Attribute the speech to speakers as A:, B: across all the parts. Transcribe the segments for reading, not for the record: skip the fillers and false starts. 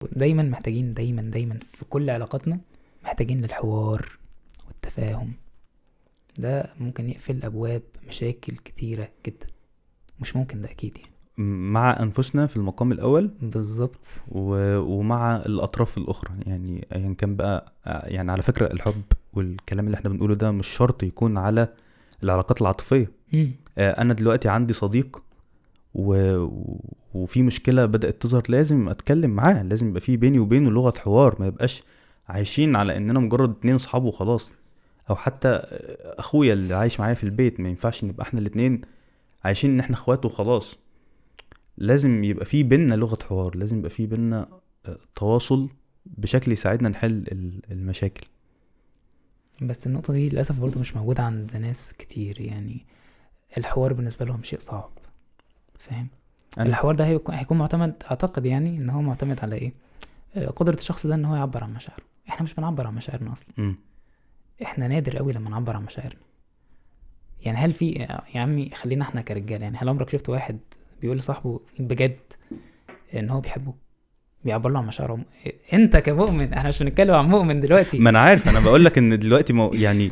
A: دايما محتاجين، دايما دايما في كل علاقاتنا محتاجين للحوار والتفاهم. ده ممكن يقفل ابواب مشاكل كتيرة جدا، مش ممكن ده اكيد يعني،
B: مع انفسنا في المقام الاول
A: بالظبط،
B: ومع الاطراف الاخرى يعني ايا كان بقى. يعني على فكرة الحب والكلام اللي احنا بنقوله ده مش شرط يكون على العلاقات العاطفية. انا دلوقتي عندي صديق وفي مشكلة بدات تظهر، لازم اتكلم معاه، لازم يبقى في بيني وبينه لغة حوار، ما يبقاش عايشين على اننا مجرد اتنين صحاب وخلاص. او حتى اخويا اللي عايش معايا في البيت، ما ينفعش نبقى احنا الاتنين عايشين ان احنا اخوات وخلاص. لازم يبقى في بينا لغة حوار، لازم يبقى في بينا تواصل بشكل يساعدنا نحل المشاكل.
A: بس النقطة دي للأسف برضو مش موجودة عند ناس كتير، يعني الحوار بالنسبة لهم شيء صعب، فاهم؟ الحوار ده هيكون معتمد، أعتقد يعني إن هو معتمد على إيه؟ قدرة الشخص ده إن هو يعبر عن مشاعره. إحنا مش بنعبر عن مشاعرنا أصلا. إحنا نادر قوي لما نعبر عن مشاعرنا. يعني هل في يا عمي، خلينا إحنا كرجال، يعني هل عمرك شفت واحد بيقول لصاحبه بجد ان هو بيحبه، بيعبر له عن مشاعره؟ انت كمؤمن، احنا مش بنتكلم عن مؤمن دلوقتي.
B: ما انا عارف، انا بقول لك ان دلوقتي يعني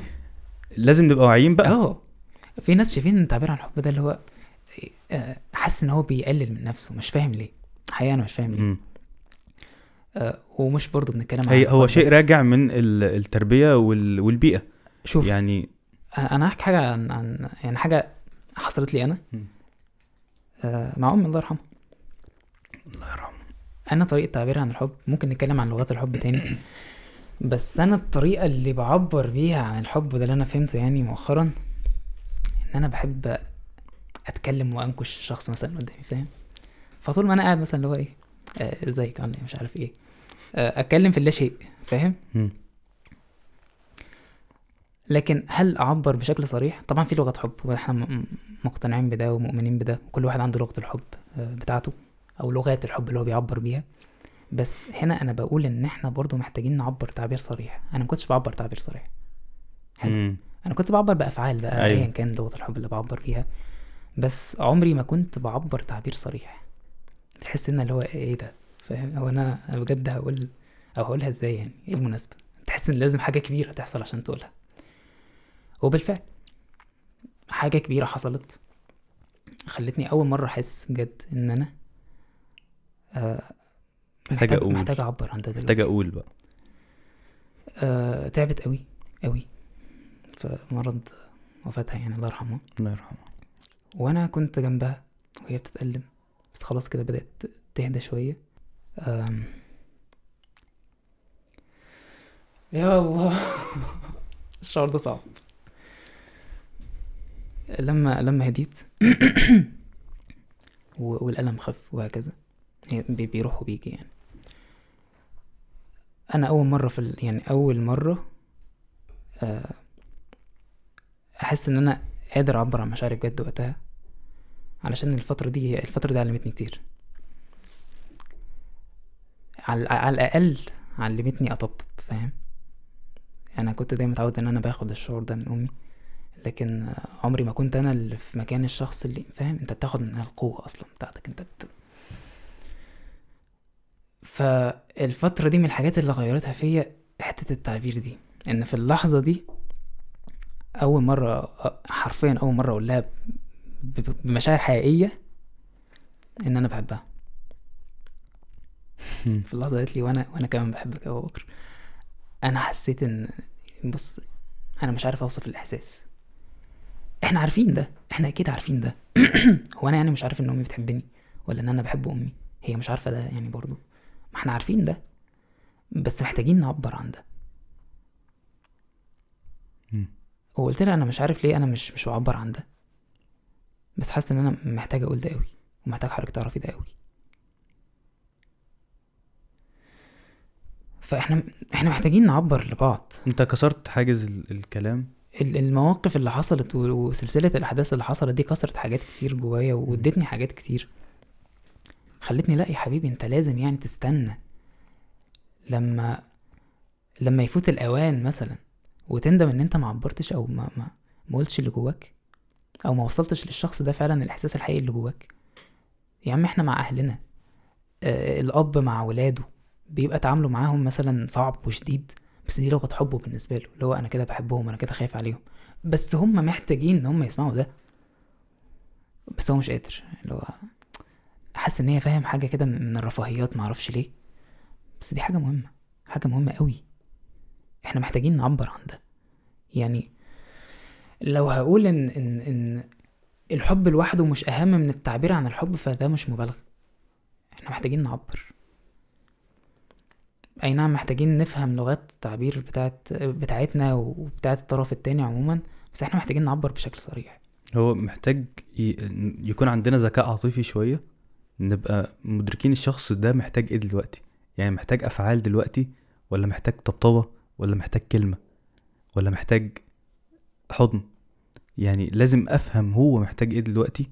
B: لازم نبقى واعيين بقى.
A: في ناس شايفين ان التعبير عن الحب ده اللي هو حاسس ان هو بيقلل من نفسه، مش فاهم ليه حقيقة، انا مش فاهم ليه. ومش برضو بنتكلم عن
B: هو شيء راجع من التربية والبيئة.
A: شوف يعني انا هحكي حاجة عن يعني حاجة حصلت لي انا مع أمي الله يرحمها.
B: الله يرحمها.
A: أنا طريقة تعبيري عن الحب، ممكن نتكلم عن لغات الحب تاني، بس أنا الطريقة اللي بعبر بيها عن الحب ده اللي أنا فهمته يعني مؤخرا، إن أنا بحب أتكلم وأنكش شخص مثلا قدامي، فاهم؟ فطول ما أنا قاعد مثلا اللي هو إيه، إزيك عامل إيه، مش عارف إيه، أتكلم في اللاشيء، فاهم؟ لكن هل أعبر بشكل صريح؟ طبعا في لغة حب، واحنا مقتنعين بده ومؤمنين بده، وكل واحد عنده لغة الحب بتاعته أو لغات الحب اللي هو بيعبر بيها. بس هنا أنا بقول إن إحنا برضو محتاجين نعبر تعبير صريح. أنا ما كنتش بعبر تعبير صريح، حلو. أنا كنت بعبر بأفعال بقى، أيا كان لغة الحب اللي بعبر بيها، بس عمري ما كنت بعبر تعبير صريح. تحس إن اللي هو إيه ده، فاهم؟ هو أنا بجد هقول أو هقولها إزاي يعني، إيه المناسبة؟ تحس إن لازم حاجة كبيرة تحصل عشان تقولها. وبالفعل حاجة كبيرة حصلت خلتني أول مرة أحس بجد إن أنا محتاج أعبر عن ده دلوقتي،
B: محتاج أقول بقى.
A: تعبت قوي قوي في مرض وفاتها يعني، الله يرحمها.
B: الله يرحمها.
A: وأنا كنت جنبها وهي بتتألم، بس خلاص كده بدأت تهدى شوية. يا الله الشعور ده صعب. لما هديت والألم خف وهكذا، بيروح وبيجي يعني. أنا أول مرة يعني أول مرة أحس إن أنا قادر أعبر عن مشاعري بجد وقتها، علشان الفترة دي علمتني كتير. على الأقل علمتني أطبطب، فاهم؟ أنا كنت دايما متعود إن أنا باخد الشعور ده من أمي، لكن عمري ما كنت أنا اللي في مكان الشخص اللي، فاهم؟ أنت بتاخد منها القوة أصلا بتاعتك أنت فالفترة دي من الحاجات اللي غيرتها فيا حتة التعبير دي، إن في اللحظة دي أول مرة، حرفيا أول مرة أقول لها بمشاعر حقيقية إن أنا بحبها. في اللحظة قالت لي وأنا كمان بحبك يا أبو بكر. أنا حسيت إن، بص، أنا مش عارف أوصف الإحساس. إحنا عارفين ده، إحنا أكيد عارفين ده. هو أنا يعني مش عارف إن أمي بتحبني ولا إن أنا بحب أمي، هي مش عارفة ده يعني برضو، ما إحنا عارفين ده، بس محتاجين نعبر عن ده. وقلت لها أنا مش عارف ليه أنا مش بعبر عن ده، بس حاسس إن أنا محتاج أقول ده قوي، ومحتاج حضرتك تعرفي ده قوي. فاحنا محتاجين نعبر لبعض.
B: انت كسرت حاجز الكلام.
A: المواقف اللي حصلت وسلسلة الأحداث اللي حصلت دي كسرت حاجات كتير جوايا، وادتني حاجات كتير، خلتني لا يا حبيبي انت لازم يعني تستنى لما يفوت الأوان مثلا، وتندم ان انت ما عبرتش او ما قلتش اللي جواك، او ما وصلتش للشخص ده فعلا الاحساس الحقيقي اللي جواك. يا عم احنا مع اهلنا، الاب مع ولاده بيبقى تعامله معاهم مثلا صعب وشديد، بس دي لغة حبه بالنسبة له، اللي هو انا كده بحبهم، انا كده خايف عليهم، بس هم محتاجين ان هم يسمعوا ده، بس هو مش قادر. اللي هو حاسس ان هي فاهم حاجة كده من الرفاهيات، معرفش ليه، بس دي حاجة مهمة، حاجة مهمة قوي. احنا محتاجين نعبر عن ده. يعني لو هقول ان ان ان الحب لوحده مش اهم من التعبير عن الحب، فده مش مبالغة. احنا محتاجين نعبر. اي نعم محتاجين نفهم لغات التعبير بتاعتنا وبتاعت الطرف التاني عموما، بس احنا محتاجين نعبر بشكل صريح.
B: هو محتاج يكون عندنا ذكاء عاطفي شوية، نبقى مدركين الشخص ده محتاج ايه دلوقتي. يعني محتاج افعال دلوقتي، ولا محتاج طبطبة، ولا محتاج كلمة، ولا محتاج حضن. يعني لازم افهم هو محتاج ايه دلوقتي،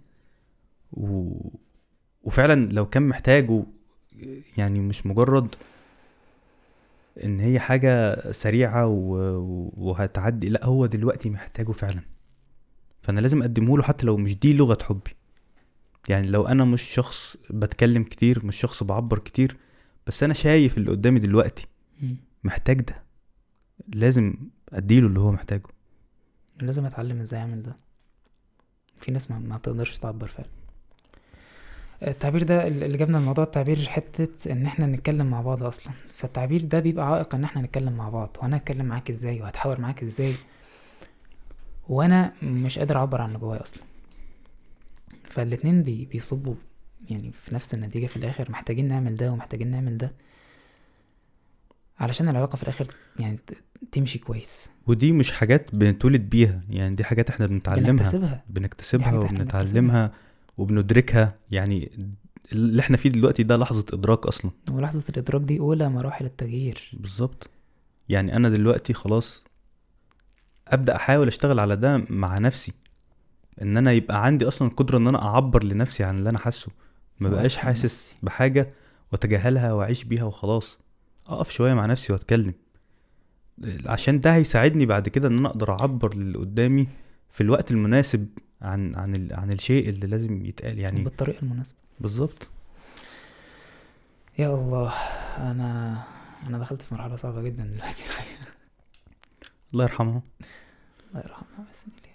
B: وفعلا لو كان محتاجه، يعني مش مجرد ان هي حاجة سريعة وهتعدي، لا هو دلوقتي محتاجه فعلا، فانا لازم اقدمه له حتى لو مش دي لغة حبي. يعني لو انا مش شخص بتكلم كتير، مش شخص بعبر كتير، بس انا شايف اللي قدامي دلوقتي محتاج ده، لازم اديله اللي هو محتاجه.
A: لازم اتعلم ازاي اعمل ده. في ناس ما بتقدرش تعبر فعلا. التعبير ده اللي جابنا الموضوع، التعبير حتة ان احنا نتكلم مع بعض اصلا، فالتعبير ده بيبقى عائق ان احنا نتكلم مع بعض. وانا اتكلم معاك ازاي، وهتحاور معاك ازاي، وانا مش قادر اعبر عن اللي جوايا اصلا. فالاتنين بيصبوا يعني في نفس النتيجة في الاخر. محتاجين نعمل ده ومحتاجين نعمل ده علشان العلاقة في الاخر يعني تمشي كويس.
B: ودي مش حاجات بنتولد بيها، يعني دي حاجات احنا بنتعلمها، بنكتسبها وبنتعلمها وبندركها. يعني اللي احنا فيه دلوقتي ده لحظة ادراك اصلا،
A: ولحظة الادراك دي اولى مراحل التغيير.
B: بالظبط. يعني انا دلوقتي خلاص ابدأ احاول اشتغل على ده مع نفسي، ان انا يبقى عندي اصلا القدرة ان انا اعبر لنفسي عن اللي انا حاسه، ما بقاش حاسس بحاجة واتجاهلها واعيش بيها وخلاص. اقف شوية مع نفسي واتكلم، عشان ده هيساعدني بعد كده ان انا اقدر اعبر للي قدامي في الوقت المناسب عن عن عن الشيء اللي لازم يتقال، يعني
A: بالطريقة المناسبة.
B: بالظبط.
A: يا الله، انا دخلت في مرحلة صعبة جدا دلوقتي.
B: الله يرحمها.
A: الله يرحمها. بس ليه.